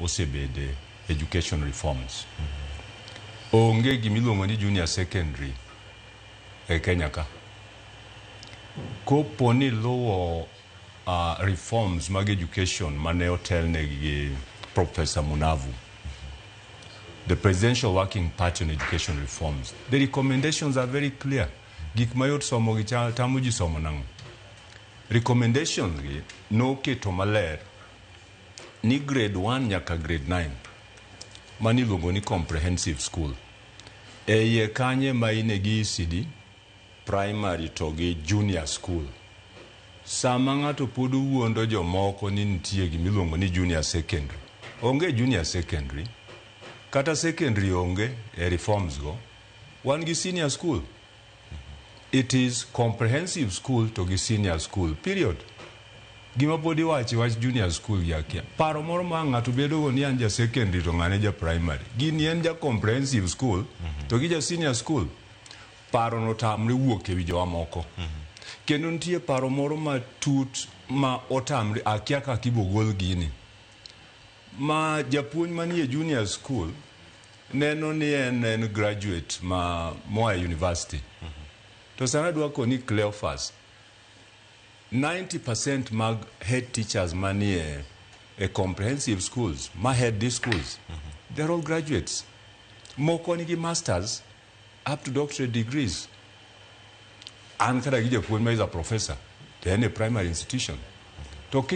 osebede education reforms. Onge gimiluongo ni junior secondary e Kenya ka. Kopo ni luwo reforms mag education mane otelne gi Professor Munavu, the Presidential Working Party on Education Reforms, the recommendations are very clear. Gik mayot somo gi tamo ji somo nang'o? Recommendations gi noketo maler ni grade 1 nyaka grade 9 mani iluongo ni comprehensive school. E iye kanye ma ine gi ECD, primary to gi junior school. Sama ng'ato pod wuondo jomoko ni nitie gimiluongo ni junior secondary. Onge junior secondary. Kata secondary onge e reforms go. Wan gi senior school. It is comprehensive school to gi senior school. Period. Gima pod iwacho wach junior school gi akia. Paro moro ma ng'ato bedo go ni an ja secondary to ng'ane ja primary. Gini en ja comprehensive school to gi ja senior school. Paro no tamre wuok ewi jowa moko. Kendo nitie paro moro matut ma otamre akia kaka ibo gol gini. Ma japuonj manie junior school neno ni en graduate ma moa e university. To sana dwa koni Cleophas, 90% mag head teachers manie e comprehensive schools, ma head these schools, they're all graduates. Moko nigi masters up to doctorate degrees. An kata gi japuonj ma is a professor, to en e primary institution. To kiyudo